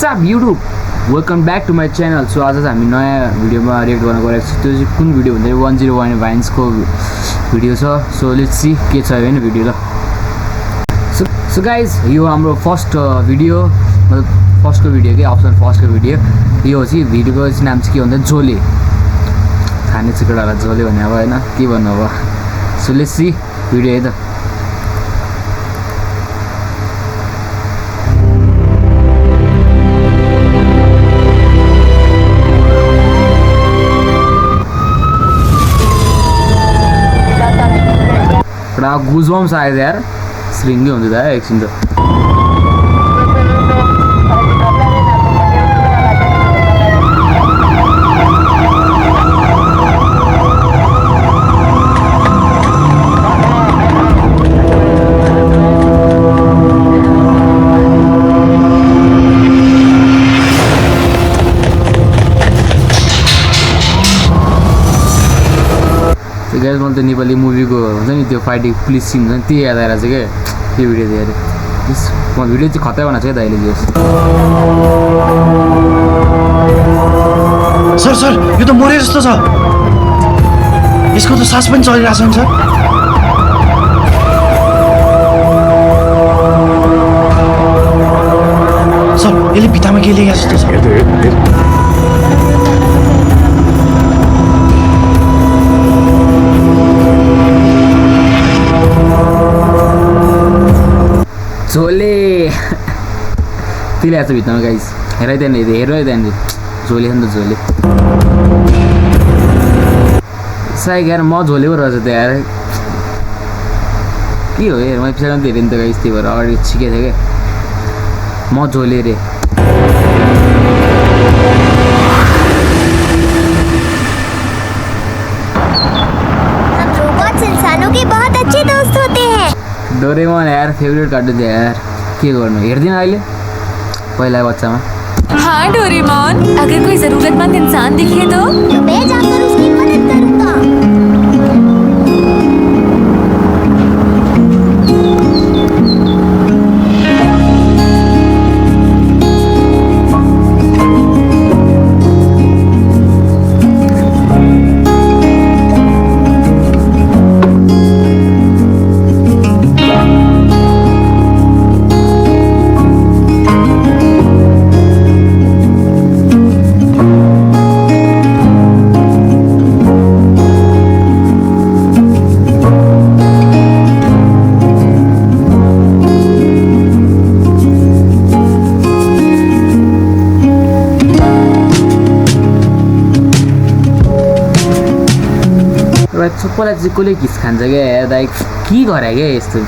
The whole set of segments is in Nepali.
What's up YouTube? Welcome back to my channel. So आज हामी नयाँ भिडियोमा रिएक्ट गर्न गएको छ। त्यो चाहिँ कुन भिडियो भन्दा 101 भाइन्सको भिडियो छ। सो लेट्स सी के छ हैन भिडियो ल। सो गाइज यो हाम्रो फर्स्ट भिडियो मतलब फर्स्टको भिडियो के अप्सन फर्स्टको भिडियो यो चाहिँ भिडियोको नाम चाहिँ के भन्दा झोले खाने चिकडालाई झोले भन्ने अब हैन के भन्नु अब। सो लेट्स सी भिडियो है त। गुजबम्स आएछ यार श्रृङ्गी हुन्छ त एकछिन त। गाइस मलाई त नेपाली मुभीको हुन्छ नि त्यो फाइटिङ पुलिस सिन हुन्छ नि त्यो याद आएर चाहिँ क्या त्यो भिडियो थियो अरे त्यस म भिडियो चाहिँ खतरा बनाएको छ दाइले दियोस्। सर सर यो त मरे जस्तो छ, यसको त सास पनि चलिरहेको छ नि सर। सर यसले भित्तामा के लेखेको जस्तो छ। झोले तिला छ भित्तामा गाइस हेराइदिएन झोले छ नि त झोले सायद यार म झोले पो रहेछ त यार के हो यार मैले पछाडि हेरेँ नि त गाइस त्यही भएर अगाडि छिकेको थियो क्या म झोले रे। रोबोट्स इंसानों के बहुत अच्छे दोस्त होते हैं। डोरेमोन यार फेभरेट कार्टुन थियो यार के गर्नु हेर्दिन अहिले पहिला बच्चामा। हाँ डोरेमोन, अगर कोई जरूरतमंद इंसान दिखे तो मैं जाकर उसकी मदद करूंगा। सबैलाई चाहिँ कसले घिस खान्छ क्या यार दाइ के गरे क्या यस्तो।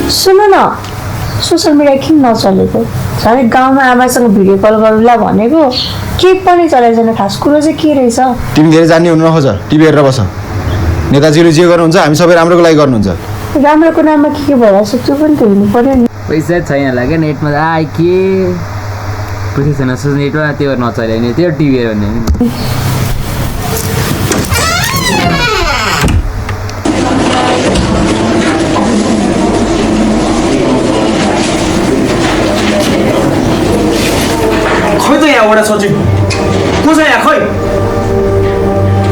सुन न सोसियल मिडिया किन नचलेको झन् गाउँमा आमासँग भिडियो कल गरौँला भनेको के पनि चलेको छैन। खास कुरो चाहिँ के रहेछ तिमी धेरै जान्ने हुनु नखोज, टिभी हेरेर बस। नेताजीले जे गर्नुहुन्छ हामी सबै राम्रोको लागि गर्नुहुन्छ। राम्रोको नाममा के भइरहेको छ त्यो पनि त हेर्नु पर्यो नि। पैसा छैन होला क्या नेटमा आए के पैसा छैन नेटमा त्यो नचल्यो भने त्यो टिभी हेऱ्यो भने खोइ त यहाँबाट सोचे को छ यहाँ खोइ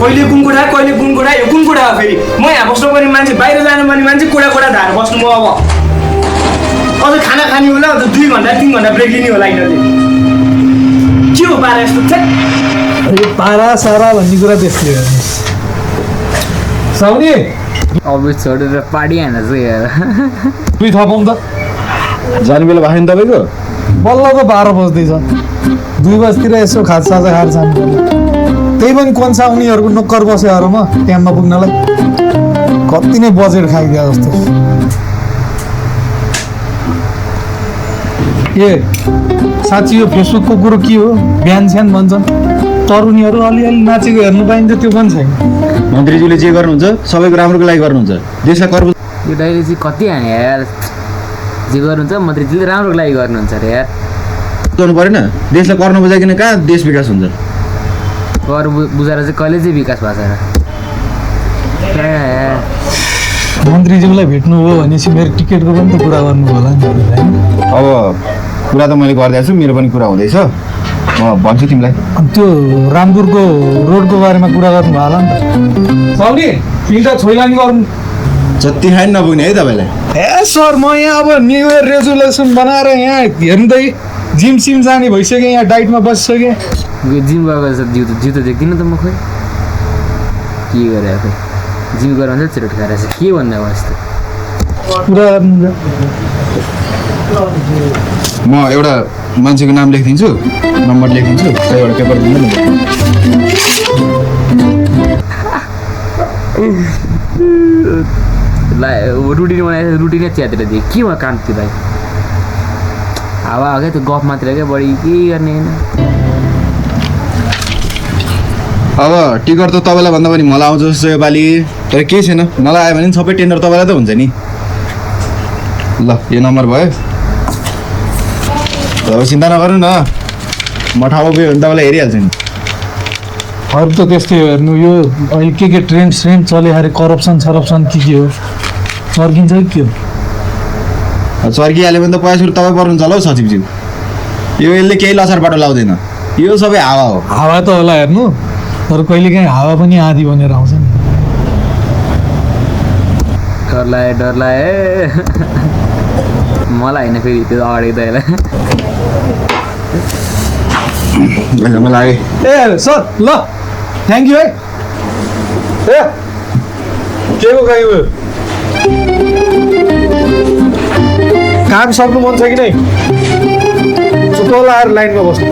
कहिले कुन कुरा कहिले कुन कुरा यो कुन कुरा हो फेरि। म यहाँ बस्नुपर्ने मान्छे बाहिर जानुपर्ने मान्छे कोडा धाएर बस्नु म अब अझ खाना खाने होला अझ 2 घन्टा 3 घन्टा ब्रेक लिने होला यिनीहरूले के हो पारा यस्तो यो पारा सारा भन्ने कुरा त्यसले हेर्नुहोस् साउनी अब छोडेर पार्टी हान्न चाहिँ यार दुई थपाउँ त जाने बेला भयो नि तपाईँको बल्लको 12 बज्दैछ 2 बजीतिर यसो खाजासाजा खाएर जानु पर्यो। त्यही पनि कोन्सा उनीहरूको नोकर बसेहरूमा टाइममा पुग्नलाई कति नै बजेट खाइदियो जस्तो। ए साँच्ची यो फेसबुकको कुरो के हो बिहान स्यान भन्छन् तरुणीहरू अलिअलि नाचेको हेर्नु पाइन्छ त्यो पनि छैन। मन्त्रीज्यूले जे गर्नुहुन्छ सबैको राम्रोको लागि गर्नुहुन्छ देशलाई कर यो डाइरेक्ट चाहिँ कति हाने यार जे गर्नुहुन्छ मन्त्रीजीले राम्रोको लागि गर्नुहुन्छ अरे यार गर्नु परेन देशलाई कर नबुझाइकन कहाँ देश विकास हुन्छ कर बुझाएर चाहिँ कहिले चाहिँ विकास भएको छ र मन्त्रीज्यूलाई भेट्नुभयो भनेपछि मेरो टिकटको पनि त कुरा गर्नु होला नि होइन अब कुरा त मैले गरिदिएको छु मेरो पनि कुरा हुँदैछ म भन्छु तिमीलाई अनि त्यो रामपुरको रोडको बारेमा कुरा गर्नु भयो होला नि त साउनी फिल्टा छोइलानी गर्नु जति खाइ नपुग्ने है तपाईँलाई ए सर म यहाँ अब न्यु इयर रेजुलेसन बनाएर यहाँ हेर्नु त जिम सिम जाने भइसक्यो यहाँ डाइटमा बसिसकेँ जिम गएको छ जिउ त देख्दिनँ त म खोइ के गरेँ खोइ जिम गरेर हुन्छ चिरोट खाएर चाहिँ के भन्दा अब यस्तो कुरा गर्नु म एउटा मान्छेको नाम लेखिदिन्छु नम्बर लेखिदिन्छु एउटा पेपर दिनु न रुटिन बनाएर रुटिनै च्यातेर दिएँ के भयो काम थियो भाइ हावा हो क्या त्यो गफ मात्र क्या बढी के गर्ने होइन अब टिकट त तपाईँलाई भन्दा पनि मलाई आउँछ जस्तो योपालि तर केही छैन मलाई आयो भने सबै टेन्डर तपाईँलाई त हुन्छ नि ल यो नम्बर भयो तपाईँ चिन्ता नगर्नु न म ठाउँमा गयो भने तपाईँलाई हेरिहाल्छु नि अरू त त्यस्तै हो हेर्नु यो अहिले के ट्रेन्ड श्रेन्ड चले अरे करप्सन सरप्सन के हो चर्किन्छ कि के हो चर्किहाल्यो भने त पैसा सुरु तपाईँ पर्नुहुन्छ होला हौ सचिवज्यू यो यसले केही लसार बाटो लाउँदैन यो सबै हावा हो हावा त होला हेर्नु तर कहिलेकाहीँ हावा पनि आधी भनेर आउँछ नि डर लाए मलाई होइन फेरि त्यो अगाडि दाइलाई मलाई ए सर ल थ्याङ्क यू है ए के को गाई भयो काम सक्नु मन छ कि नै चुटोला आएर लाइनमा बस्नु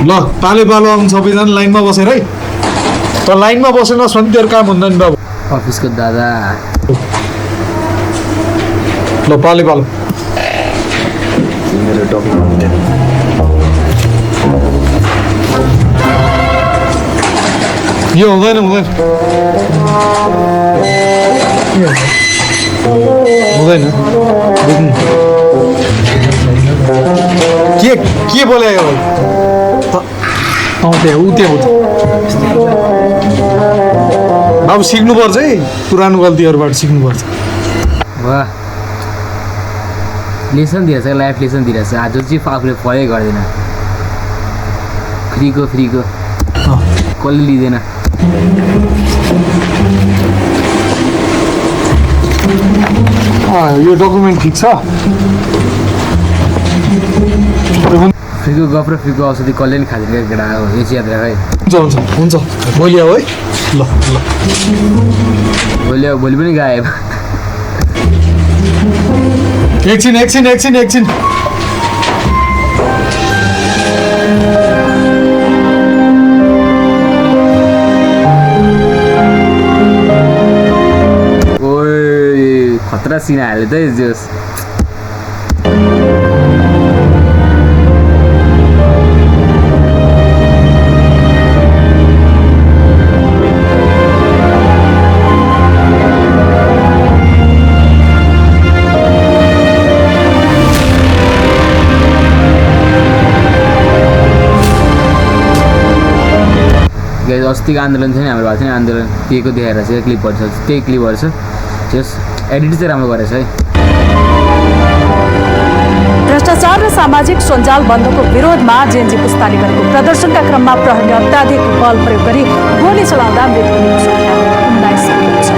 ल पालो पालो आउनु सबैजना लाइनमा बसेर है त लाइनमा बसेन भने तेरो काम हुँदैन बाबु अफिसको दादा ल पालो पालो यो हुँदैन हुँदैन के बोल्यो त्यहाँ ऊ त्यहाँ अब सिक्नुपर्छ है पुरानो गल्तीहरूबाट सिक्नुपर्छ वाह लेसन दिएछ लाइफ लेसन दिइरहेछ आज चाहिँ आफूले फलै गर्दैन फ्रीको कसले लिँदैन यो डकुमेन्ट ठिक छ फ्रीको गफ र फ्रीको औषधि कसले नि खाँदैन क्या केटा हो यो चाहिँ याद राख है हुन्छ भोलि आऊ है ल भोलि पनि गायब एकछिन ओए खतरा सिना हाल्यो त जोस अस्तिको आन्दोलन थियो नि हाम्रो भएको थियो नि आन्दोलन त्यहीको देखाएर चाहिँ क्लिपहरू छ त्यही क्लिपहरू छ त्यस एडिट चाहिँ राम्रो गरेछ है भ्रष्टाचार र सामाजिक सञ्जाल बन्दको विरोधमा जेएनजी पुस्ताले गरेको प्रदर्शनका क्रममा प्रहरीले अत्याधिक बल प्रयोग गरी गोली चलाउँदा मृत्युको संख्या 19 पुगेको छ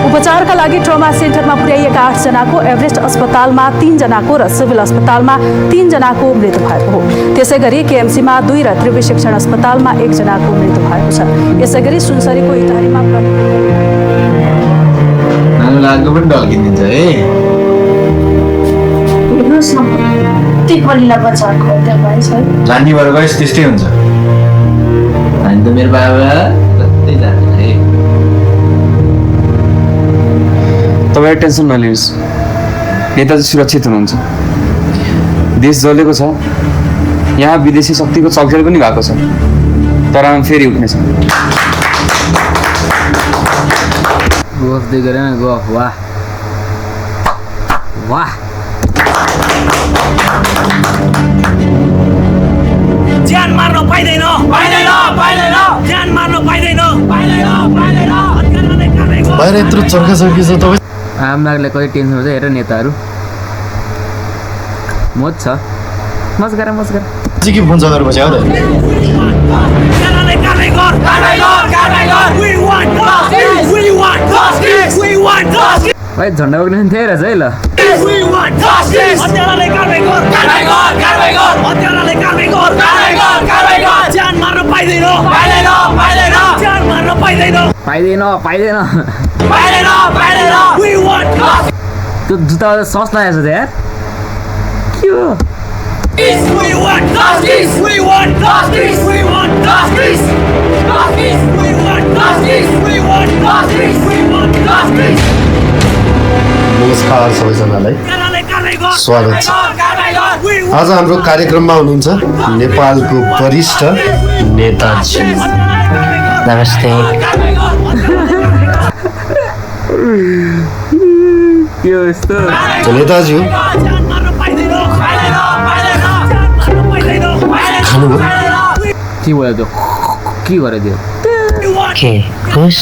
उपचारका लागि ट्रमा सेन्टरमा पुर्याइएका 8 जनाको एभरेस्ट अस्पतालमा 3 जनाको र सिभिल अस्पतालमा 3 जनाको मृत्यु भएको हो त्यसैगरी केएमसीमा 2 र त्रिवी शिक्षण अस्पतालमा 1 जनाको मृत्यु भएको छ यसैगरी सुनसरीको इटारीमा जान्नेबाट गएस् त्यस्तै हुन्छ अनि त मेरो बाबा कतै जाँदैन तपाईँ टेन्सन नलिनुहोस् नेताजी सुरक्षित हुनुहुन्छ देश जलेको छ यहाँ विदेशी शक्तिको चलखेल पनि भएको छ तर हामी फेरि उठ्नेछ। गफ दे गरेन गफ वाह वाह ज्यान मार्न पाइँदैन ज्यान मार्न पाइँदैन बाहिर यत्रो चर्काचर्की छ तपाईँ आमदागलाई कति टेन्सन हुन्छ हेर नेताहरू मोज छ मज गर चाहिँ के फोन चलाएर बस्यो हो भाइ झन्डा बोक्ने थिएँ रहेछ है ल पाइँदैन त्यो जुत्ता सस लागेको छ यार के हो नमस्कार सबैजनालाई स्वागत छ। आज हाम्रो कार्यक्रममा हुनुहुन्छ नेपालको वरिष्ठ नेताजी। नमस्ते। के हो यस्तो नेताजी हो खानुभयो के भयो त्यो के गरेँ त्यो के खुस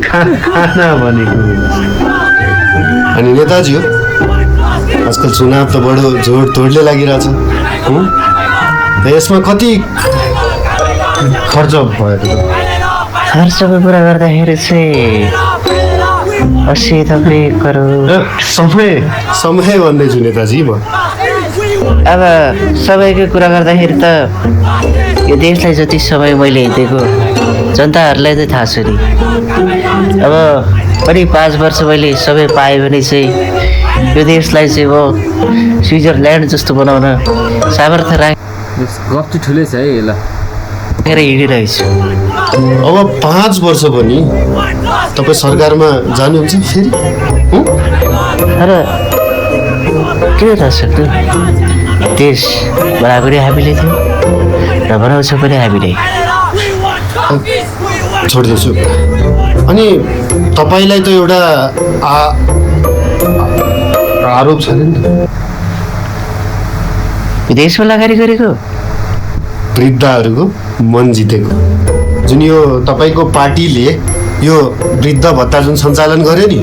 खाना भनेको अनि नेताजी हो आजकल चुनाव त बडो जोड तोडले लागिरहेछ त यसमा कति खर्च भयो खर्चको कुरा गर्दाखेरि चाहिँ 80-90 करोड समय भन्दैछु नेताजी म अब सबैको कुरा गर्दाखेरि त यो देशलाई जति समय मैले दिएको जनताहरूलाई चाहिँ थाहा छ नि। अब पनि 5 वर्ष मैले सबै पाएँ भने चाहिँ यो देशलाई चाहिँ म स्विजरल्यान्ड जस्तो बनाउन सामर्थ्य गफ चाहिँ ठुलै छ है ल राखेर हिँडिरहेछु। अब 5 वर्ष पनि तपाईँ सरकारमा जानुहुन्छ फेरि तर के थाहा सक्नु देश बनाएको पनि हामीले थियो र बनाउँछ पनि हामीले। छोडिदिन्छु। अनि तपाईँलाई त एउटा आरोप छ नि विदेशमा लगानी गरेको वृद्धहरूको मन जितेको जुन यो तपाईँको पार्टीले यो वृद्ध भत्ता जुन सञ्चालन गर्यो नि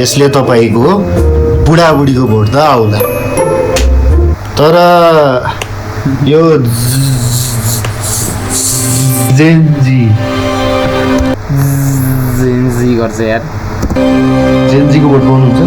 यसले तपाईँको बुढाबुढीको भोट त आउला तर यो जेनजी गर्छ यार जेनजीको भोट पाउनुहुन्छ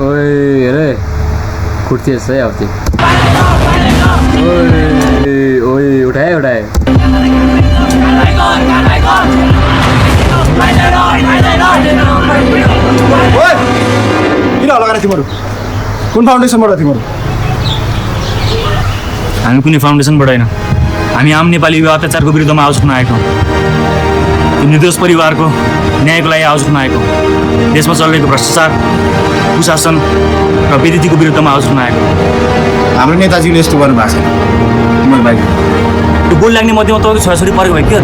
ओए हेरे खुट्टिएछ है अब चाहिँ ओए उठाए किन लगाएर तिमीहरू कुन फाउन्डेसनबाट तिमीहरू हामी कुनै फाउन्डेसनबाट होइन हामी आम नेपाली युवा अत्याचारको विरुद्धमा आवाज उठाउन आएको निर्दोष परिवारको न्यायको लागि आवाज उठाउन आएको देशमा चलिरहेको भ्रष्टाचार कुशासन र विद्युतीको विरुद्धमा आवाज उठाउन आएको हाम्रो नेताजीले यस्तो गर्नु भएको छैन तिम्रो बाइक त्यो गोल लाग्ने मध्येमा तपाईँको छोराछोरी परेको भयो के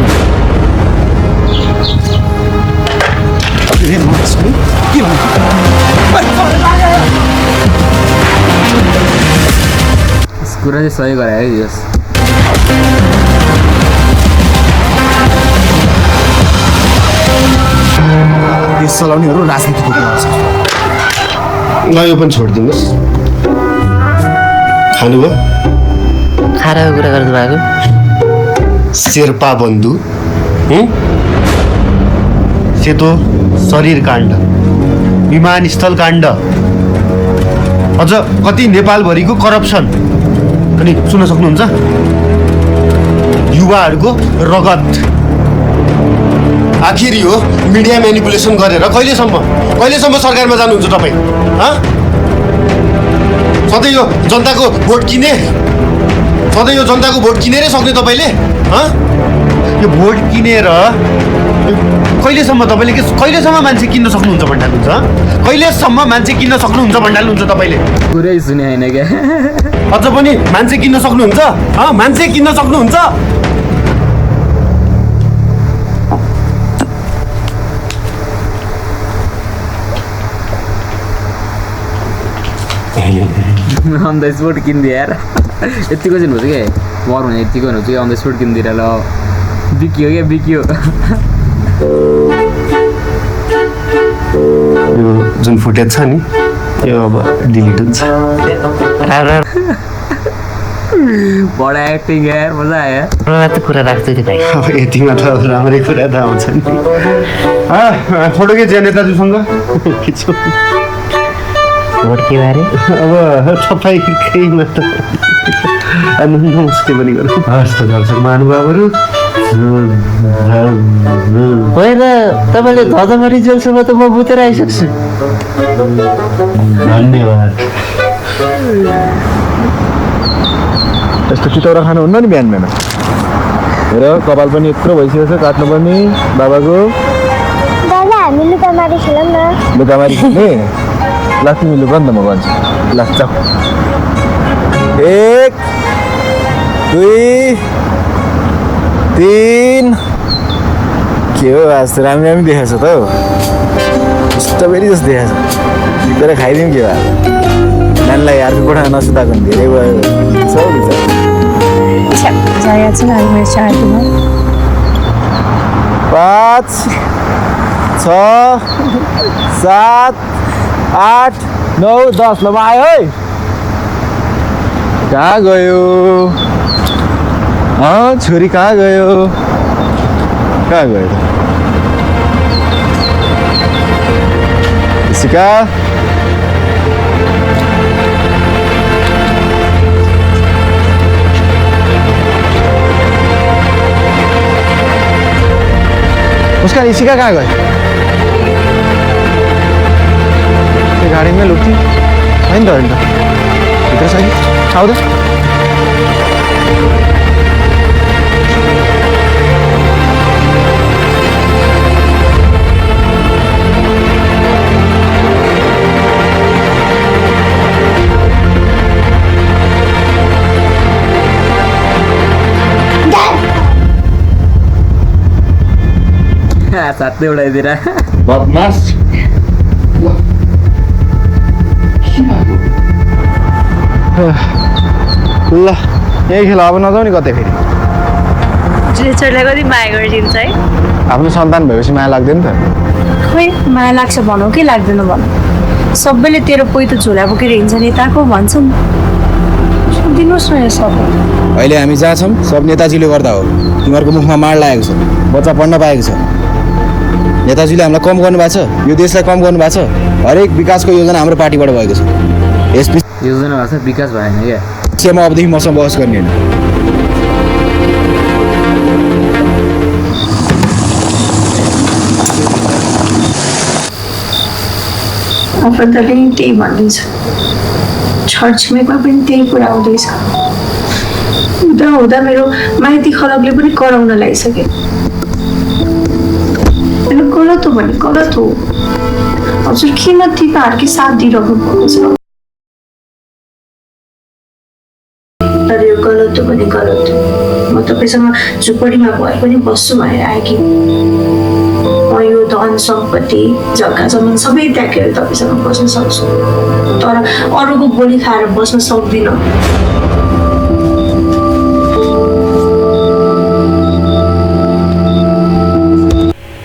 कुरा चाहिँ सही गरे है यस देश चलाउनेहरू राजनीतिको कुरा छ ल यो पनि छोडिदिनुहोस् खानुभयो खानाको कुरा गर्नु भएको शेर्पा बन्धु सेतो शरीर काण्ड विमानस्थल काण्ड अझ कति नेपालभरिको करप्सन अनि सुन्न सक्नुहुन्छ युवाहरूको रगत आखिर यो मिडिया म्यानिपुलेसन गरेर कहिलेसम्म सरकारमा जानुहुन्छ तपाईँ सधैँ यो जनताको भोट किने सधैँ यो जनताको भोट किनेरै सक्ने तपाईँले यो भोट किनेर कहिलेसम्म तपाईँले कहिलेसम्म मान्छे किन्न सक्नुहुन्छ भन्डाल्नुहुन्छ कहिलेसम्म मान्छे किन्न सक्नुहुन्छ भन्डाल्नुहुन्छ तपाईँले पुरै सुने होइन क्या अझ पनि मान्छे किन्न सक्नुहुन्छ मान्छे किन्न सक्नुहुन्छ अन द स्पोट किनिदियो यार यतिको चाहिँ हुन्छ क्या मर भने यतिको हुन्छ कि अन द स्पोट किनिदिएर ल बिकियो क्या बिकियो यो जुन फुटेज छ नि यो अब डिलिट हुन्छ बडा एक्टिङ यार मजा आयो त कुरा राख्छु नि भाइ अब यतिमा त राम्रै कुरा त आउँछ नि फोटो के नेताजीसँग खिच्छु भोट के बारे अब तपाईँकैमा त नमस्ते पनि गरौँ हस् त दर्शक महानुभावहरू होइन तपाईँले धदमारी जेलसम्म त म बुतेर आइसक्छु धन्यवाद यस्तो चितौरा खानुहुन्न नि बिहान बिहान हेर कपाल पनि यत्रो भइसकेको छ काट्नुपर्ने बाबाको दादा हामी लुकामारी खेलौँ न लुकामारी खेल्ने ल तिमी लुक नि त म भन्छु ल जाऊ 1 2 3 के हो आज त राम्रो राम्रो देखाएको छ त हौ स्ट्रबेरी जस्तो देखाएको छ भित्र खाइदिउँ के भयो नानीलाई अर्को कोठामा नसुताएको नि धेरै भयो जायचं नाही मी शाळेतून 5 6 7 8 9 10 ल आयो है कहाँ गयो छोरी कहाँ गयो सिका उसका इसिका कहाँ गए गाड़ी में लुटती है नि त भित्र छ कि आउँदा साथै उडाइदिएर बदमास ल यही खेल अब नजाऊ नि कतै फेरि फ्युचरलाई कति माया गरिदिन्छ है आफ्नो सन्तान भएपछि माया लाग्दैन त खोइ माया लाग्छ भनौँ कि लाग्दैन भनौँ सबैले तेरो पोइतो झोला बोकेर हिँड्छ नेताको भन्छन् दिनुहोस् न यो सबै अहिले हामी जहाँ छौँ सब नेताजीले गर्दा हो तिमीहरूको मुखमा माड लागेको छ बच्चा पढ्न पाएको छ नेताजीले हामीलाई कम गर्नुभएको छ यो देशलाई कम गर्नुभएको छ हरेक विकासको योजना हाम्रो पार्टीबाट भएको छ यस योजना भएको छ विकास भएन क्या विषयमा अबदेखि मसँग बहस गर्ने होइन आफन्तले त्यही भन्दैछ छर छिमेकमा पनि त्यही कुरा हुँदैछ हुँदा हुँदा मेरो माइती खलकले पनि कराउन लागिसके गलत हो भने गलत हो हजुर किन तिमीहरूकै साथ दिइराख्नु भएको छ तर यो गलत हो भने गलत म तपाईँसँग झुपडीमा भए पनि बस्छु भनेर आएकी म यो धन सम्पत्ति जग्गा जमिन सबै त्यागेर तपाईँसँग बस्न सक्छु तर अरूको बोली खाएर बस्न सक्दिनँ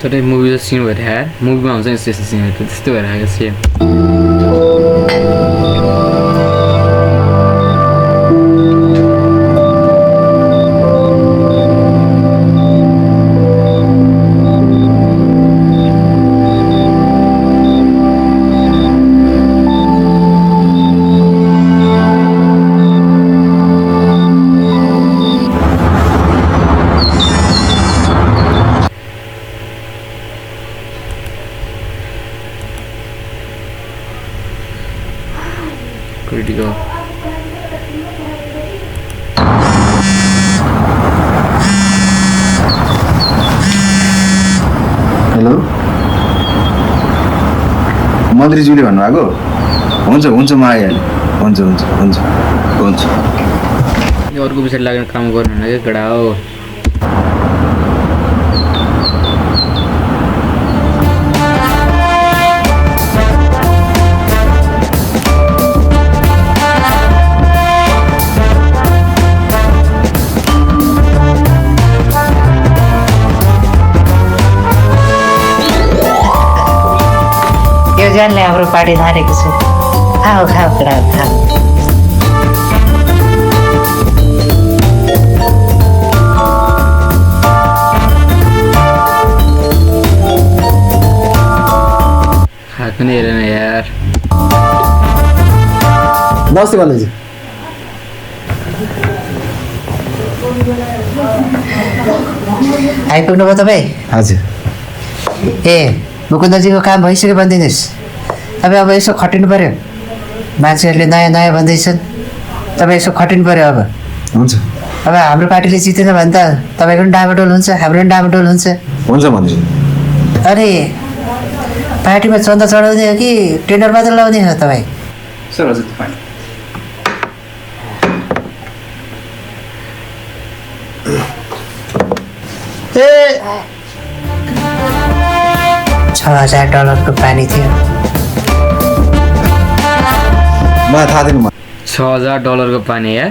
एउटा मुभी त सिन भएर यार मुभीमा हुन्छ नि त्यस्तो सिनहरू त्यस्तो भएर आएको सेम critical हेलो मन्त्रीज्यूले भन्नुभएको हुन्छ हुन्छ म आइहालेँ हुन्छ हुन्छ हुन्छ हुन्छ यो अर्को पछाडि लागेर काम गर्नु होइन क्या केटा हो यो जानले हाम्रो पार्टी धारेको छ खाऊ खाऊ केटा खाऊ खाएको नि हेरेन यार नमस्ते मन्त्रीजी आइपुग्नु भयो तपाईँ हजुर ए मुकुन्दजीको काम भइसक्यो भनिदिनुहोस् तपाईँ अब यसो खटिनु पऱ्यो मान्छेहरूले नयाँ नयाँ भन्दैछन् तपाईँ यसो खटिनु पऱ्यो अब हुन्छ अब हाम्रो पार्टीले जितेन भने त तपाईँको पनि डामाडोल हुन्छ हाम्रो पनि डामाडोल हुन्छ हुन्छ मन्त्रीजी अरे पार्टीमा चन्दा चढाउने हो कि टेन्डर मात्र लाउने हो तपाईँ सर हजुर फाइन 6,000 डलरको पानी थियो मलाई थाहा थिएन 6,000 डलरको पानी यार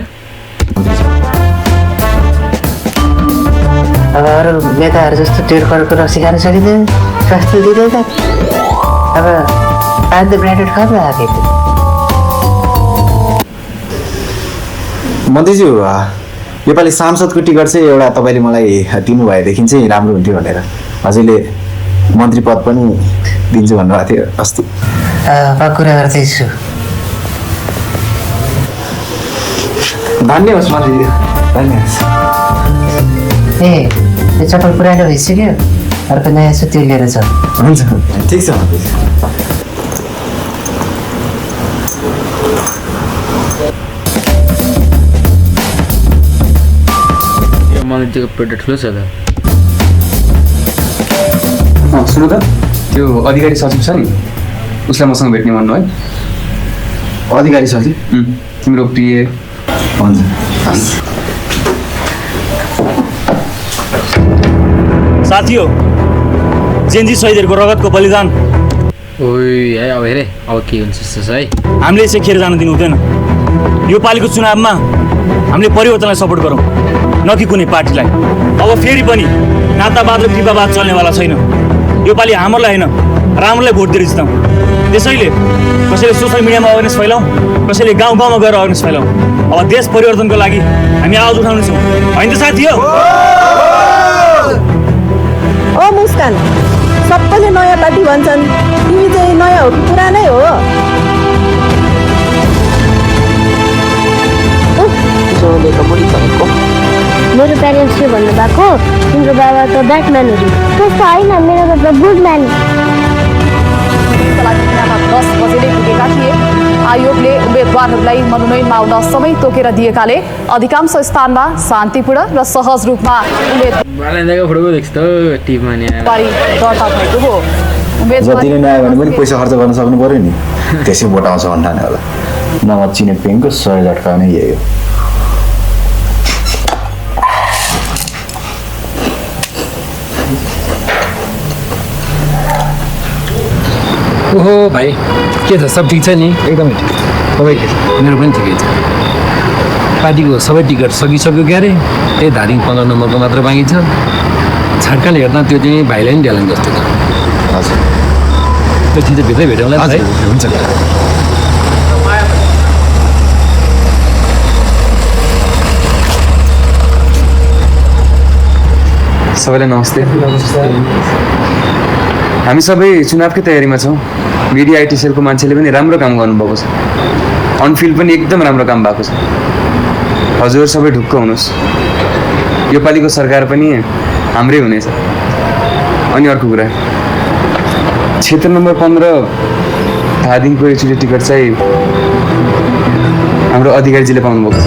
अब अरू नेताहरू जस्तो 1.5 करोडको रक्सी खान सकिँदैन स्वास्थ्य दिँदैन अब पानी त ब्रान्डेड खानु आएको मन्त्रीज्यू योपालि सांसदको टिकट चाहिँ एउटा तपाईँले मलाई दिनुभएदेखि चाहिँ राम्रो हुन्थ्यो भनेर हजुरले मन्त्री पद पनि दिन्छु भन्नुभएको थियो अस्ति कुरा गर्दैछु धन्यवाद मन्त्रीज्यू धन्यवाद ए यो चप्पल पुरानो भइसक्यो अर्को नयाँ छ त्यो लिएर छ हुन्छ ठिक छ मन्त्रीज्यू मन्त्रीको पेट ठुलो छ त सुन्नु त त्यो अधिकारी सचिव छ नि उसलाई मसँग भेट्ने भन्नु है अधिकारी सचिव तिम्रो प्रिय हुन्छ साथी हो जेन्जी शहीदहरूको रगतको बलिदान ओइ है अब हेरे अब के हुन्छ है हामीले यसै खेर जान दिनु हुँदैन यो पालिको चुनावमा हामीले परिवर्तनलाई सपोर्ट गरौँ न कि कुनै पार्टीलाई अब फेरि पनि नातावाद र कृपावाद चल्नेवाला छैन यो पालि हाम्रोलाई होइन राम्रोलाई भोट दिएर जिताउँ त्यसैले कसैले सोसियल मिडियामा अवेरनेस फैलाउँ कसैले गाउँ गाउँमा गएर अवेरनेस फैलाउँ अब देश परिवर्तनको लागि हामी आवाज उठाउनेछौँ होइन त साथी हो ओ मुस्कान सबैले नयाँ पार्टी भन्छन् तिमी चाहिँ नयाँ हो कि पुरानै हो मेरो प्यारेन्ट्सले भन्नुभएको तिम्रो बाबा त ब्याटम्यान हो त्यस्तो होइन मेरो बाबा गुडम्यान 10 बजेले पुगेका थिए आयोगले उम्मेदवारहरूलाई मनोनयनमा आउन समय तोकेर दिएकाले अधिकांश स्थानमा शान्तिपूर्ण र सहज रूपमा उम्मेदवारी दर्ता भएको हो जति नै नआयो भने पनि पैसा खर्च गर्न सक्नु पर्यो नि त्यसै भोट आउँछ भन्ठाने होला नभए चिने पेङको 100 झट्का नै यही हो ओहो भाइ के छ सब ठिक छ नि एकदमै ठिक तपाईँको मेरो पनि ठिकै छ पार्टीको सबै टिकट सकिसक्यो क्यारे त्यही धादिङ 15 नम्बरको मात्र बाँकी छ छाटकाले हेर्दा त्यो चाहिँ भाइलाई नि ड्यालन जस्तो छ हजुर त्यो चिज भित्रै भेटौँला है हुन्छ सबैलाई नमस्ते हामी सबै चुनावकै तयारीमा छौँ मिडिया आइटी सेलको मान्छेले पनि राम्रो काम गर्नुभएको छ अनफिल्ड पनि एकदम राम्रो काम भएको छ हजुर सबै ढुक्क हुनुहोस् यो पालिको सरकार पनि हाम्रै हुनेछ अनि अर्को कुरा क्षेत्र नम्बर 15 धादिङको एकचोटि टिकट चाहिँ हाम्रो अधिकारीजीले पाउनुभएको छ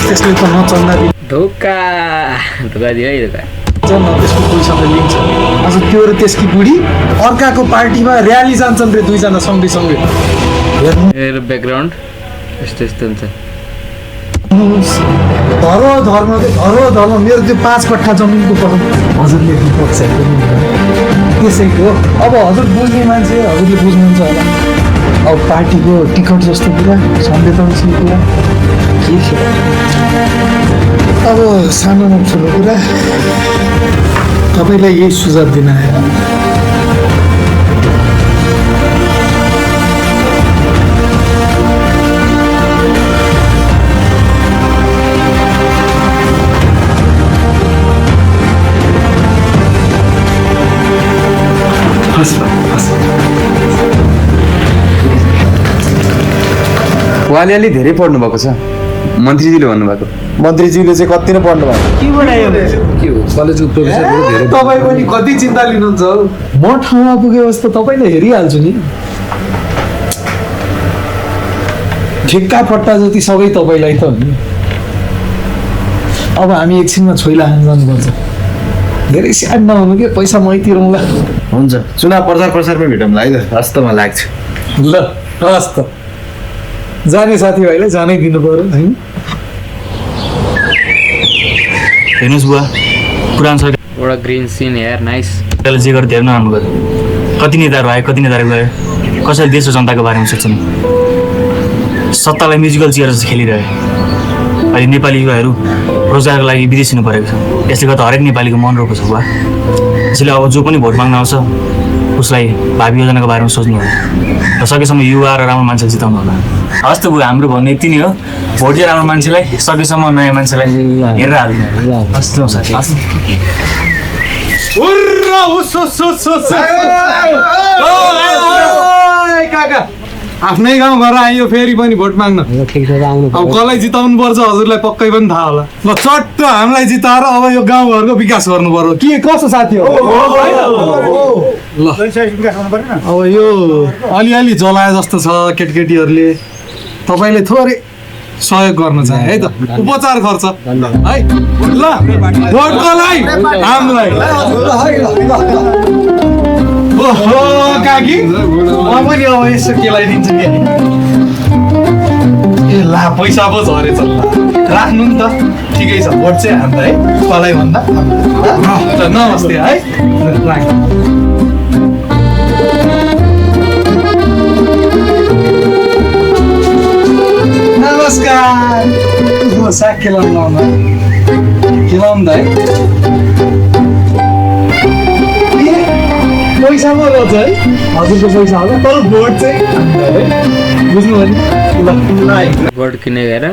त्यसले त नचल्दा धोका दियो है धोका त्यसको पैसाले लिन्छ अझ त्यो र त्यसकी बुढी अर्काको पार्टीमा र्याली जान्छन् रे दुईजना सँगै ब्याकग्राउन्ड यस्तो हुन्छ धर्म मेरो त्यो 5 कट्ठा जमिनको कसम हजुरले पक्ष त्यसैको अब हजुर बुझ्ने मान्छे हजुरले बुझ्नुहुन्छ होला अब पार्टीको टिकट जस्तो कुरा संवेदनशील कुरा के छ अब सानोमा ठुलो कुरा तपाईँलाई यही सुझाव दिन आएर उहाँले अलि धेरै पढ्नु भएको छ मन्त्रीजीले भन्नुभएको मन्त्रीज्यूले चाहिँ कति नै पढ्नु भएको तपाईँ पनि कति चिन्ता लिनुहुन्छ म ठाउँमा पुगेपछि त तपाईँले हेरिहाल्छु नि ठेक्का फट्टा जति सबै तपाईँलाई त हो नि अब हामी एकछिनमा छोइला हान्जान गर्छ धेरै स्याड नहुनु के पैसा मै तिरौँला हुन्छ चुनाव प्रचारमै भेटौँला है त हस् त मलाई लाग्छ ल हस् त जाने साथीभाइलाई जानै दिनु पर्यो है हेर्नुहोस् बुवा पुरानो सरकार एउटा ग्रिन सिन हेयर नाइस त्यसले जे गरेर धेरै नराम्रो गर्यो कति नेताहरू आयो कति नेताहरू गयो कसैले देश र जनताको बारेमा सोच्छन् सत्तालाई म्युजिकल चेयर जस्तो खेलिरह्यो अहिले नेपाली युवाहरू रोजगारको लागि विदेश हिँड्नु परेको छ यसले गर्दा हरेक नेपालीको मन रोको छ बुवा त्यसैले अब जो पनि भोट माग्न आउँछ उसलाई भावी योजनाको बारेमा सोच्नु होला र सकेसम्म युवा र राम्रो मान्छे जिताउनु होला हस् त बुवा हाम्रो भन्ने यति नै हो भोट चाहिँ राम्रो मान्छेलाई सकेसम्म नयाँ मान्छेलाई हेरेर हाल्नु हस् त साथी काका आफ्नै गाउँ घर आइयो फेरि पनि भोट माग्न अब कसलाई जिताउनु पर्छ हजुरलाई पक्कै पनि थाहा होला ल चट्ट हामीलाई जिताएर अब यो गाउँघरको विकास गर्नु पर्यो के कसो साथी हो ल अब यो अलिअलि जलाए जस्तो छ केटीकेटीहरूले तपाईँले थोरै सहयोग गर्न चाहे है त उपचार खर्च है ल भोटकोलाई हामीलाई ओहो काकी म पनि अब यसो केलाइदिन्छु नि ए ला पैसा पो झरेछ ल राख्नु नि त ठिकै छ भोट चाहिँ हामीलाई है कसलाई भन्दा नमस्ते है नमस्कार साग खेलाउनु है पैसा पो रहेछ है हजुरको पैसा होला तर भोट चाहिँ बुझ्नुभयो नि ल भोट किने गएर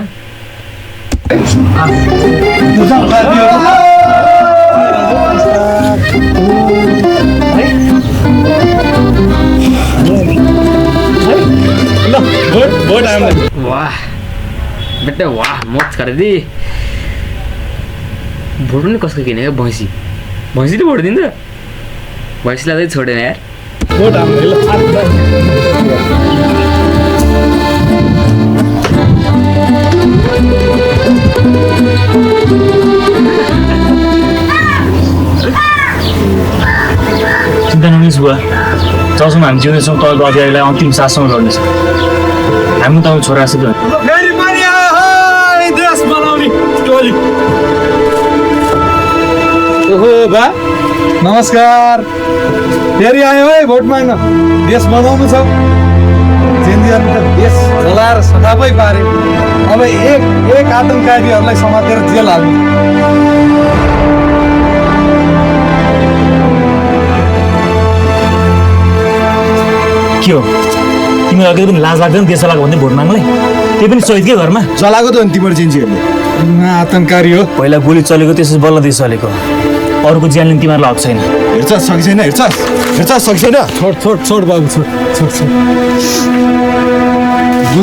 वाह बेटा वाह मत गरिदिए भोट पनि कसको किनेको भैँसीले भोट दिन्छ भैँसीलाई चाहिँ छोडेन यार भोट हामीलाई चिन्ता नलिनुहोस् बुवा जबसम्म हामी जिउँदैछौँ तपाईँको अधिकारीलाई अन्तिम साससम्म लड्नेछौँ हामी तपाईँको छोरा जस्तो देश बनाउने टोली ओहो बा नमस्कार फेरि आयो है भोट माग्न देश बनाउनु छ जेनजीहरूले त देश जलाएर सफापै पारे अब एक आतङ्कवादीहरूलाई समातेर जेल हाल्नु के हो तिमीहरू अघि पनि लाज लाग्दैन देश चलाएको भन्दै भोट माग्नलाई त्यही पनि शहीदकै घरमा चलाएको त अनि तिम्रो जेन्जीहरूले आतङ्ककारी हो पहिला गोली चलेको त्यसपछि बल्ल देश चलेको अरूको ज्यान लिने तिमीहरूलाई हक छैन हेर्छ सकि छैन हेर्छ सकि छैन छोड बाबु छोड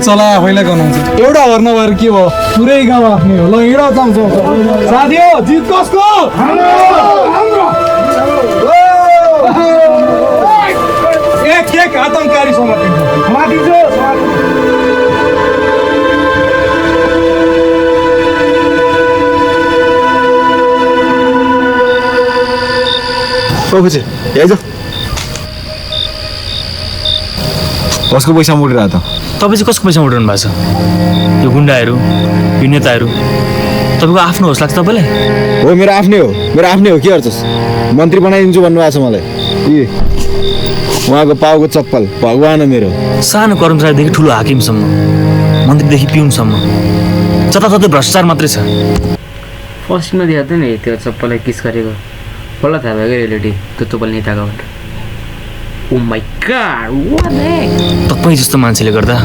चला पहिला गनाउँछ एउटा घर नभएर के भयो पुरै गाउँ आफ्नै हो ल हिँड चाउँछ साथी हो जित कसको एक आतङ्ककारी समातिन्छ ओ खुसी आइज कसको पैसा उडिरहेको त तपाईँ चाहिँ कसको पैसा उठाउनु भएको छ यो गुन्डाहरू यो नेताहरू तपाईँको आफ्नो होस् लाग्छ तपाईँलाई हो मेरो आफ्नै हो के गर्छस् मन्त्री बनाइदिन्छु भन्नुभएको छ मलाई ए उहाँको पाउको चप्पल भगवान हो मेरो सानो कर्मचारीदेखि ठुलो हाकिमसम्म मन्त्रीदेखि पिउनसम्म जताततै भ्रष्टाचार मात्रै छ फर्स्टमा दिएको थियो नि त्यो चप्पललाई किस गरेको बल्ल थाहा भयो क्या रिलेटिभ त्यो चप्पल नेताको ओ माई गॉड व्हाट तपाईँ जस्तो मान्छेले गर्दा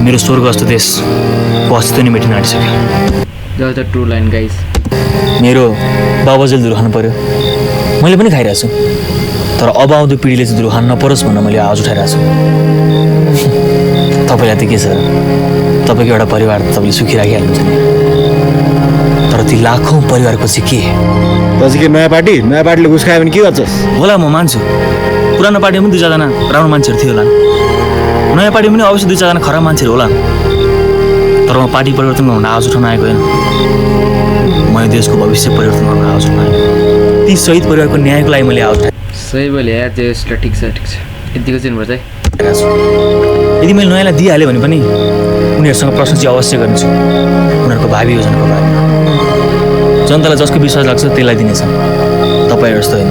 मेरो स्वर्ग जस्तो देशको अस्तित्व नै मेटिन आँटिसक्यो द ट्रु लाइन गाइस मेरो बाबा जेल धुरो खानु पर्यो मैले पनि खाइरहेको छु तर अब आउँदो पिँढीले चाहिँ धुरो खानु नपरोस् भनेर मैले आवाज उठाइरहेको छु तपाईँलाई त के छ तपाईँको एउटा परिवार तपाईँले सुखी राखिहाल्नुहुन्छ नि तर ती लाखौँ परिवारको चाहिँ के पछि के नयाँ पार्टीले घुस खायो भने के गर्छस् होला म मान्छु पुरानो पार्टीमा पनि 2-4 जना राम्रो मान्छेहरू थियो होला नयाँ पार्टीमा पनि अवश्य 2-4 जना खराब मान्छेहरू होला तर म पार्टी परिवर्तन गर्न आवाज उठाउन आएको होइन म देशको भविष्य परिवर्तन गर्न आवाज उठाउन आएको ती शहीद परिवारको न्यायको लागि मैले आवाज उठाएँ सही बोले यार त्यसलाई ठिक छ यतिको चिन्नुपर्छ है यदि मैले नयाँलाई दिइहालेँ भने पनि उनीहरूसँग प्रश्न चाहिँ अवश्य गर्नेछु उनीहरूको भावी योजनाको बारेमा जनतालाई जसको विश्वास लाग्छ त्यसलाई दिनेछ तपाईँहरू जस्तो होइन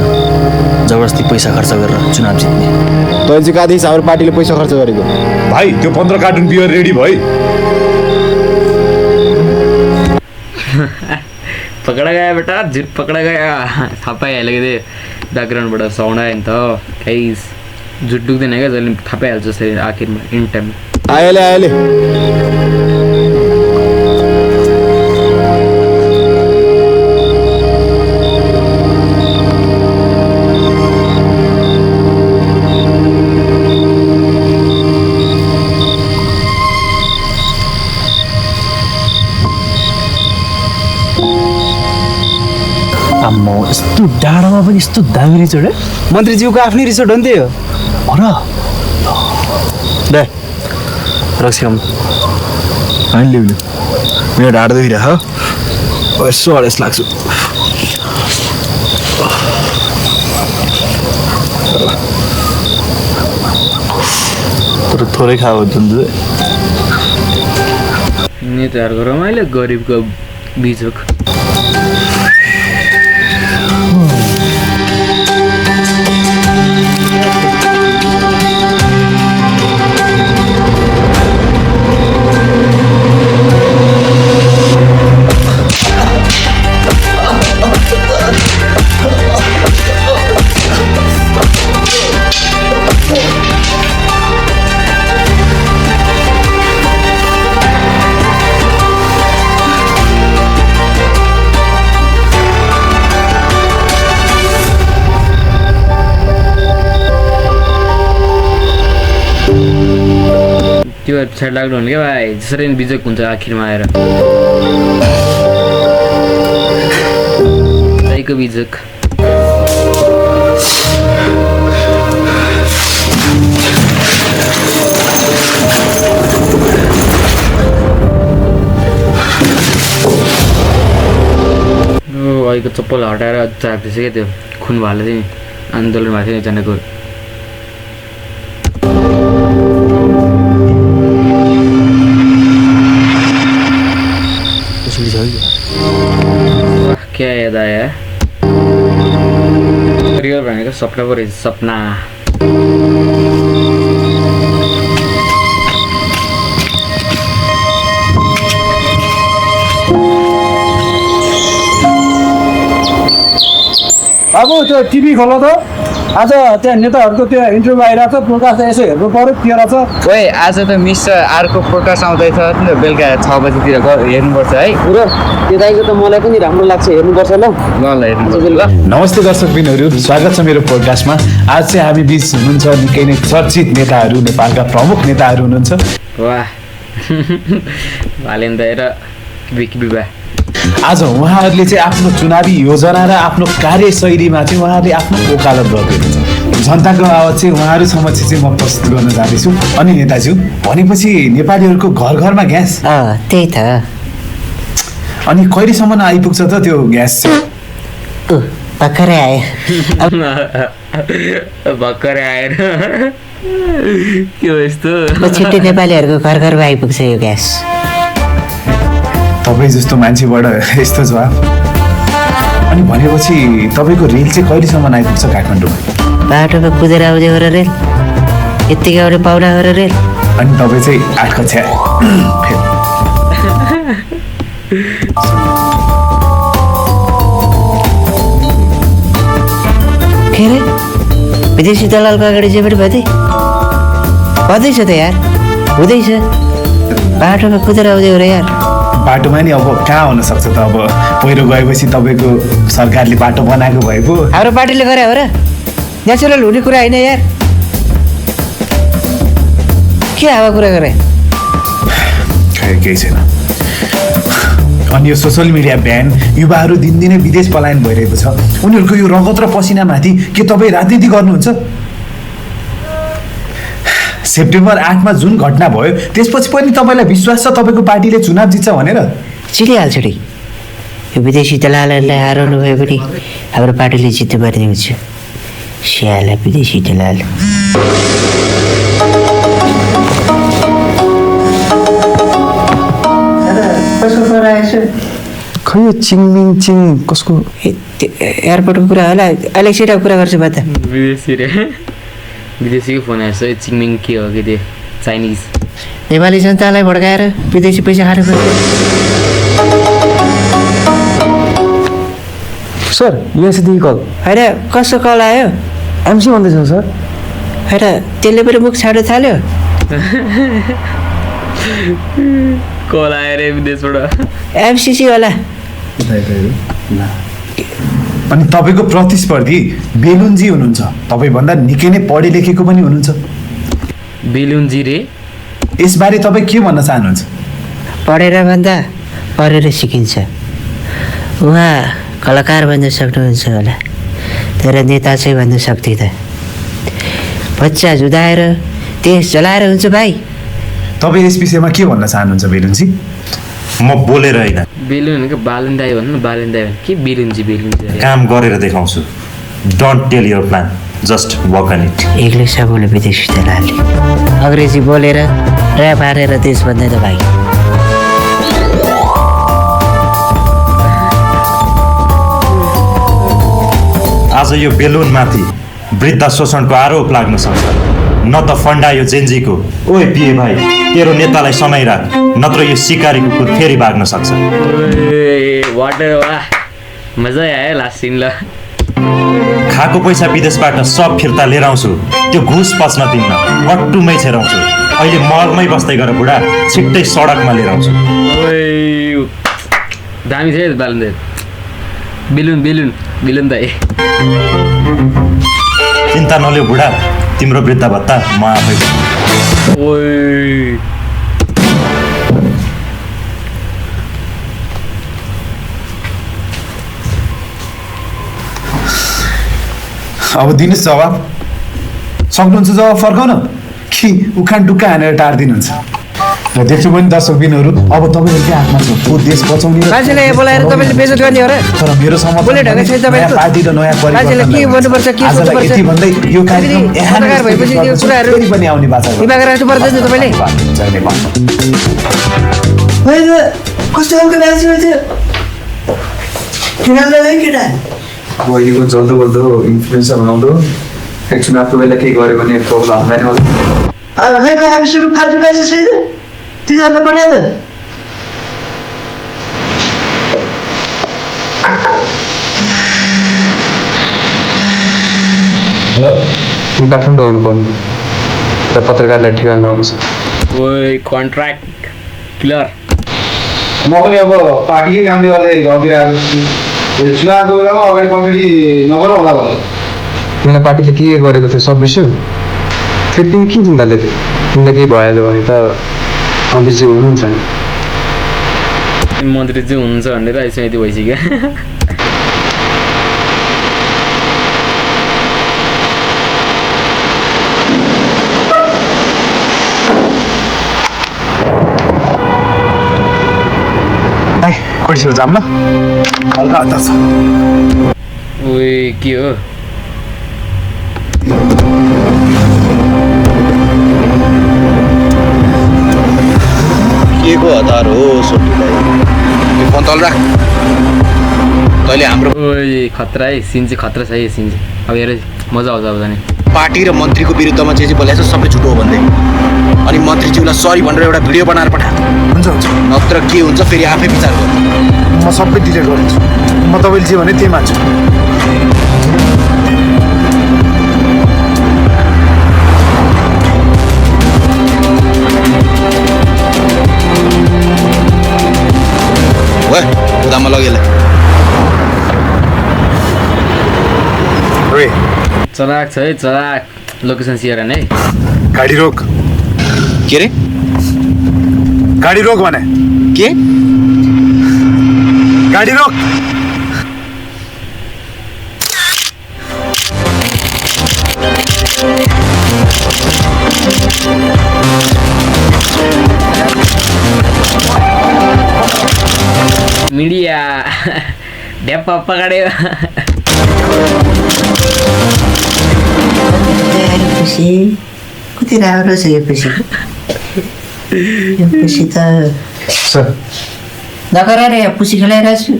जबरजस्ती पैसा खर्च गरेर चुनाव जित्ने तैँले चाहिँ कहाँदेखि हाम्रो पार्टीले पैसा खर्च गरेको भाइ त्यो 15 कार्टुन बियर रेडी भयो पकड़ा गया बेटा जिप पकड़ा गया थाहा पाइहाल्यो कि ब्याकग्राउन्डबाट साउन्ड आयो नि त गाइस झुट दुख्दैन क्या जसले थाहा पाइहाल्छ जसरी आखिरमा इन टाइम आएले आम्मा यस्तो डाँडामा पनि यस्तो दामी रिसोर्ट है मन्त्रीज्यूको आफ्नै रिसोर्ट हो नि त्यो र रक्सिकम होइन लिउनु मेरो ढाड दुखिरहेको यसो अडेस लाग्छु तर थोरै खायो भने नेताहरूको रमाइलो गरिबको बिजोक त्यो पछाडि लाग्नु भने क्या भाइ जसरी बिजोक हुन्छ आखिरमा आएर त्यहीको बिजोक अहिलेको चप्पल हटाएर चाख्दैछ क्या त्यो खुन भाले चाहिँ आन्दोलन भएको थियो एकजनाको क्या याद आया रियल भनेको सपना पो रहेछ सपना बाबु त्यो टिभी खोल त आज त्यहाँ नेताहरूको त्यो इन्टरभ्यू आइरहेको छ प्रकाश यसो हेर्नु पर्यो के रहेछ ओए आज त मिस्टर आरको प्रकाश आउँदैछ बेलुका 6 बजीतिर हेर्नुपर्छ है पुरो त्यो दाइको त मलाई पनि राम्रो लाग्छ हेर्नुपर्छ ल ल नमस्ते दर्शकबिनहरू स्वागत छ मेरो पोडकास्टमा आज चाहिँ हामी बिच हुनुहुन्छ निकै नै चर्चित नेताहरू नेपालका प्रमुख नेताहरू हुनुहुन्छ वाह भालेन दाइ र विकी विवाह आज उहाँहरूले चाहिँ आफ्नो चुनावी योजना र आफ्नो कार्यशैलीमा चाहिँ उहाँहरूले आफ्नो वकालत गरिदिएको छ जनताको आवाज चाहिँ उहाँहरू समक्ष चाहिँ म प्रस्तुत गर्न जाँदैछु अनि नेताज्यू भनेपछि नेपालीहरूको घर घरमा ग्यास त्यही त अनि कहिलेसम्म आइपुग्छ त त्यो ग्यास चाहिँ भर्खरै आयो भर्खरै आएर के हो यस्तो छिट्टै नेपालीहरूको घर घरमा आइपुग्छ यो ग्यास तपाईँ जस्तो मान्छेबाट यस्तो जवाब अनि भनेपछि तपाईँको रेल चाहिँ कहिलेसम्म आइपुग्छ काठमाडौँमा बाटोमा कुदेर आउँदै हो र रेल यत्तिकै आउने पाहुना हो र रेल अनि तपाईँ चाहिँ 8 कक्षा के अरे विदेशी दलालको अगाडि चाहिँ पनि भन्दैछ त यार हुँदैछ बाटोमा कुदेर आउँदै हो र यार बाटोमा नि अब कहाँ हुन सक्छ त अब पहिरो गएपछि तपाईँको सरकारले बाटो बनाएको भए पो हाम्रो पार्टीले गरे हो र नेचुरल हुने कुरा होइन यार के हावा कुरा गरे केही छैन अनि यो सोसियल मिडिया ब्यान युवाहरू दिनदिनै विदेश पलायन भइरहेको छ उनीहरूको यो रगत र पसिनामाथि के तपाईँ राजनीति गर्नुहुन्छ सेप्टेम्बर 8मा जुन घटना भयो त्यसपछि पनि तपाईँलाई विश्वास छ तपाईँको पार्टीले चुनाव जित्छ भनेर चिनिहाल्छ नि यो विदेशी दलालहरूलाई हराउनु भयो भने हाम्रो पार्टीले जित्नुपर्ने हुन्छ स्याला विदेशी दलाल खै यो चिङमिङ चिङ कसको एयरपोर्टको कुरा होला एलेक्सीको कुरा गर्छु बा त विदेशीको फोन आएछ चिङमिङ के हो कि त्यो चाइनिज नेपाली जनतालाई भड्काएर विदेशी पैसा खानु पर्छ सर युएसएदेखि कल होइन कसो कल आयो एमसी भन्दैछ सर होइन त्यसले पनि मुख छाड्नु थाल्यो कल आएर विदेशबाट एमसिसी होला अनि तपाईँको प्रतिस्पर्धी बेलुनजी हुनुहुन्छ तपाईँभन्दा निकै नै पढे लेखेको पनि हुनुहुन्छ बेलुनजी रे यसबारे तपाईँ के भन्न चाहनुहुन्छ पढेर भन्दा पढेर सिकिन्छ उहाँ कलाकार भन्न सक्नुहुन्छ होला तर नेता चाहिँ भन्न सक्दिनँ बच्चा जुदाएर देश चलाएर हुन्छ भाइ तपाईँ यस विषयमा के भन्न चाहनुहुन्छ बेलुनजी म बोलेर होइन बेलुन भनेको बालुन दाई भन्नु बालुन दाई भने के बेलुनजी काम गरेर देखाउँछु don't tell your plan just work on it इङ्ग्लिसमा बोले विदेशी दलालले अङ्ग्रेजी बोलेर ऱ्याप हारेर देश भन्दैन भाइ आज यो बेलुनमाथि वृद्ध शोषणको आरोप लाग्न सक्छ न त फन्डा यो जेन्जीको ओए पिए भाइ तेरो नेतालाई समाइराख नत्र यो सिकारीको कुद फेरि भाग्न सक्छ वाटर वाह मजा आयो लास्ट सिन ल खाएको पैसा विदेशबाट सब फिर्ता लिएर आउँछु त्यो घुस पस्न दिन्न गट्टुमै छेराउँछु अहिले मलमै बस्दै गर बुढा छिट्टै सडकमा लिएर आउँछु दामी थियो बालुन दाई बेलुन बेलुन बेलुन दाई चिन्ता नलिऊ बुढा तिम्रो वृद्ध भत्ता म आफै अब दिनुहोस् जवाब सक्नुहुन्छ जवाब फर्काउन कि उखान टुक्का हानेर टारिदिनुहुन्छ र देख्छु पनि दर्शकबिनहरू अब तपाईँहरू के हातमा छ को देश बचाउने मान्छेले बोलाएर तपाईँले बेइज्जत गर्ने हो र तर मेरो बोले ढङ्ग छैन तपाईँको पार्टी र नयाँ मान्छेले के गर्नुपर्छ के सोच्नुपर्छ यति भन्दै यो कार्यक्रम पत्रकार भएपछि यो कुराहरू पनि आउने बाचा दिमाग राख्नु पर्दैन तपाईँले कस्तो खालको म्याच थियो केटा बहिनीको जल्दो बल्दो इन्फ्लुएन्सर बनाउँदो एक चुनावको बेला केही गऱ्यो भने प्रब्लम हुँदैन होला हामी सुरु फाल्टु म्याच छैन तिनीहरूलाई पठायो काठमाडौँ आउनुपर्ने र पत्रकारलाई ठेगान आउँछ ओइ कन्ट्र्याक्ट क्लियर म पनि अब पार्टीकै कामले गर्दै घरतिर चुनावको बेलामा अगाडि कमिटी नगर होला भन्नु तिमीलाई पार्टीले के गरेको थियो सब बिर्स्यो फेरि तिमी के चिन्ता लिएको तिमीलाई केही भइहाल्यो भने त मन्त्री चाहिँ हुनुहुन्छ नि मन्त्री चाहिँ हुनुहुन्छ भनेर यसमा यति भइसक्यो पैसा जाम ल हल्का हतार छ ओए के हो के को हतार हो सोटीलाई त्यो फोन तल राख तैँले हाम्रो ओए खतरा है सिन चाहिँ खतरा छ है सिन चाहिँ अब हेर मजा आउँछ अब जाने पार्टी र मन्त्रीको विरुद्धमा जे बोलेको छ सबै झुटो हो भन्दै अनि मन्त्रीज्यूलाई सरी भनेर एउटा भिडियो बनाएर पठा हुन्छ हुन्छ नत्र के हुन्छ फेरि आफै विचार गर्नु म सबै डिलिट गरिदिन्छु म तपाईँले जे भने त्यही मान्छु उदामा लगेला चलाक छ है चलाक लोकेसन सेयर है गाडी रोक के रे गाडी रोक भने के गाडी रोक मिडिया ढ्याप्पा पकाड्यो खुसी कति राम्रो छ यो खुसी यो खुसी त नगर रे पुसी खेलाइरहेको छु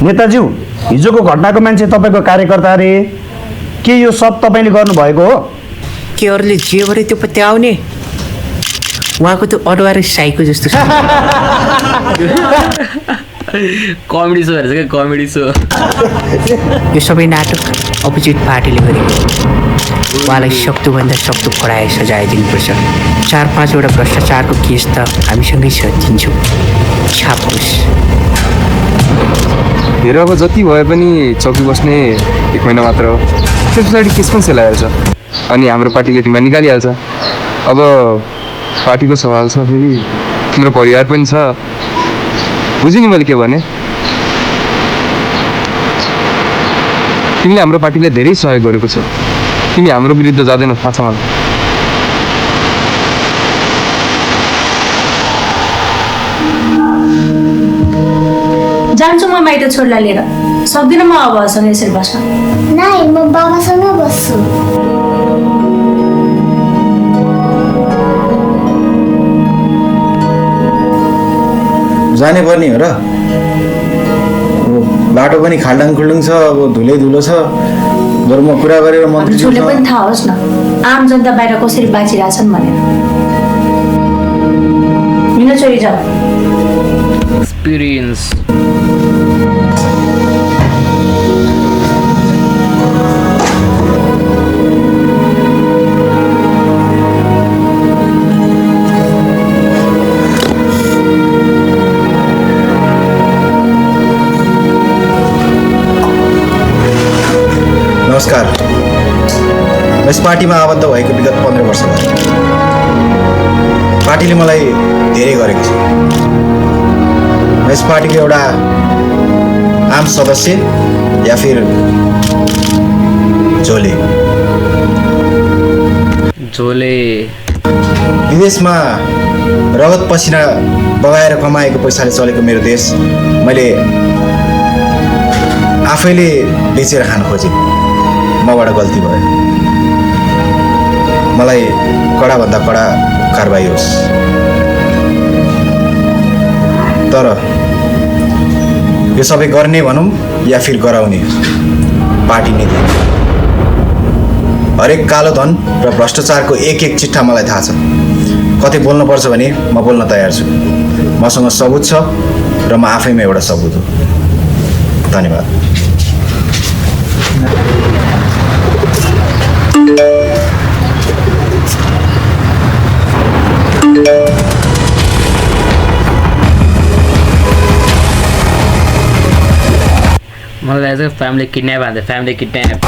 नेताज्यू हिजोको घटनाको मान्छे तपाईँको कार्यकर्ता रे के यो सब तपाईँले गर्नुभएको हो के अरूले जे गरे त्यो पत्याउने उहाँको त्यो अडुवारे साईको जस्तो छ कमेडी सो हेर्छ क्या कमेडी सो यो सबै नाटक अपोजिट पार्टीले गरेको उहाँलाई सक्दोभन्दा सक्दो पढाएर सजाय दिनुपर्छ 4-5वटा भ्रष्टाचारको केस त हामीसँगै छ दिन्छौँ छापोस् हेर अब जति भए पनि चौकी बस्ने 1 महिना मात्र हो त्यस पछाडि केस पनि सेलाइहाल्छ अनि हाम्रो पार्टीले तिमीलाई निकालिहाल्छ अब पार्टीको सवाल छ फेरि तिम्रो परिवार पनि छ बुझ्यो नि मैले के भने तिमीले हाम्रो पार्टीलाई धेरै सहयोग गरेको छ तिमी हाम्रो विरुद्ध जाँदैनौ थाहा छ मलाई जान्छु म माइत छोरीलाई लिएर सक्दिनँ म अबसँग यसरी बस्न नाइ म बाबासँग बस्छु जाने पर्ने हो र बाटो पनि खाल्डाङ खुल्डुङ छ अब धुलै धुलो छ बरु म कुरा गरेर मन्त्रीज्यूले पनि थाहा होस् न आम जनता बाहिर कसरी बाँचिरहेछन् भनेर मिना छोरी जाऊ एक्सपिरियन्स नमस्कार यस पार्टीमा आबद्ध भएको विगत 15 वर्ष भयो पार्टीले मलाई धेरै गरेको छ म यस पार्टीको एउटा आम सदस्य या फिर झोले विदेशमा रगत पसिना बगाएर कमाएको पैसाले चलेको मेरो देश मैले आफैले बेचेर खान खोजेँ मबाट गल्ती भयो मलाई कडाभन्दा कडा कारबाही होस् तर यो सबै गर्ने भनौँ या फिर गराउने पार्टी नीति हरेक कालो धन र भ्रष्टाचारको एक चिट्ठा मलाई थाहा छ कतै बोल्नुपर्छ भने म बोल्न तयार छु मसँग सबुत छ र म आफैमा एउटा सबुत हो धन्यवाद मलाई लाग्छ फ्यामिली किडन्याप हान्छ फ्यामिली किडन्याप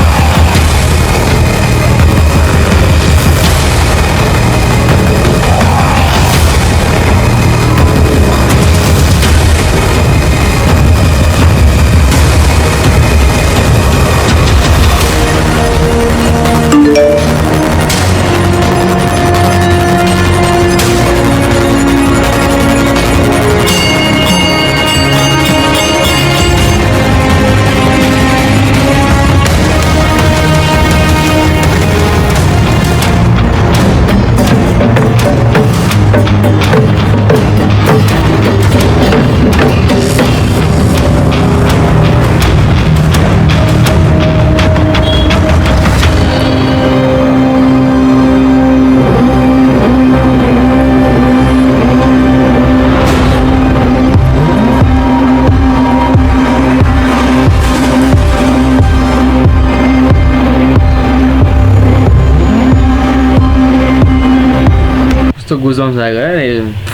कस्तो गुजम्स आएको है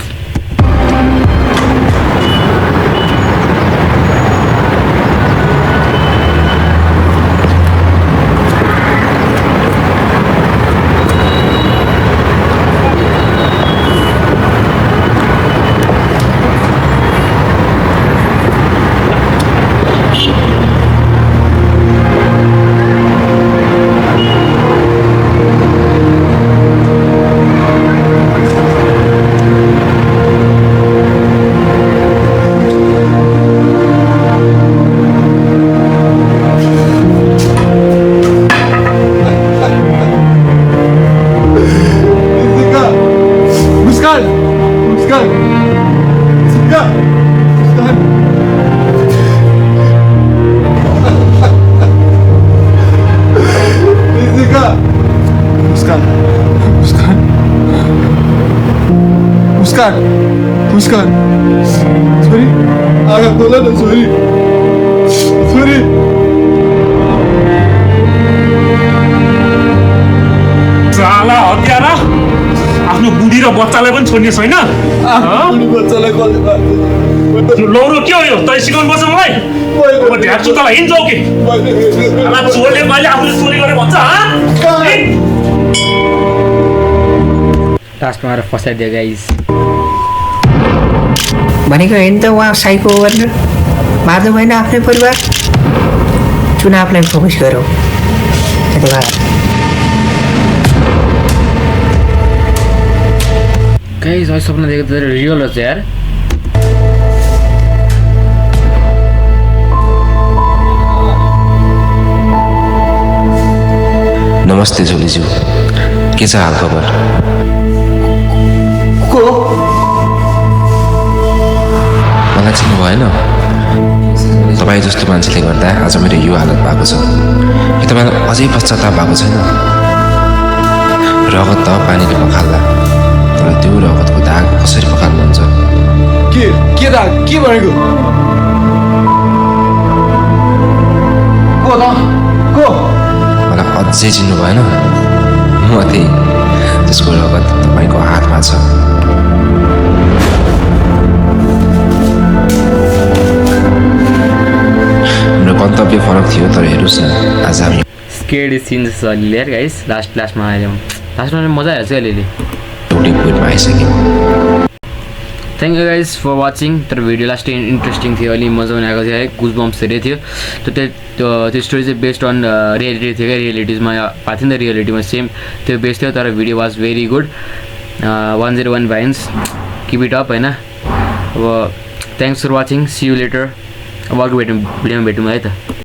मुस्कान छोरी आगा बोला न छोरी छोरी साला हत्यारा आफ्नो बुढी र बच्चालाई पनि छोड्ने छैन बच्चालाई लौरो के हो यो तै सिकाउनु पर्छ मलाई म ढ्याक्छु तँलाई हिँड्छौ के चोरले कहिले आफूले चोरी गरे भन्छ लास्टमा आएर फसाइदियो गाइस भनेको होइन त उहाँ साइको गरेर मार्नु भएन आफ्नै परिवार चुनावलाई फोकस गरौँ गाइस अहिले सपना देखेको त रियल रहेछ यार नमस्ते झोलीज्यू के छ हालखबर मलाई चिन्नु भएन तपाईँ जस्तो मान्छेले गर्दा आज मेरो यो हालत भएको छ के तपाईँलाई अझै पश्चाताप भएको छैन रगत त पानीले पखाल्ला तर त्यो रगतको दाग कसरी पखाल्नुहुन्छ के दाग के भनेको को मलाई अझै चिन्नु भएन म त्यही त्यसको रगत तपाईँको हातमा छ हाम्रो गन्तव्य फरक थियो तर हेर्नुहोस् न आज हामी स्केड सिन छ अलिअलि यार गाइस लास्टमा आयो लास्टमा मजा आइरहेको छ अलिअलि एउटै पोइन्टमा आइसक्यौँ thank you guys for watching तर भिडियो लास्ट इन्ट्रेस्टिङ थियो अलि मजा आउने आएको थियो है गुज बम्स धेरै थियो त्यो स्टोरी चाहिँ बेस्ड अन रियालिटी थियो क्या रियालिटिजमा भएको थियो नि त रियालिटीमा सेम त्यो बेस्ट थियो तर video was very good 101 vines keep it up होइन अब thanks for watching see you later अब अर्को भिडियोमा भेटौँ है त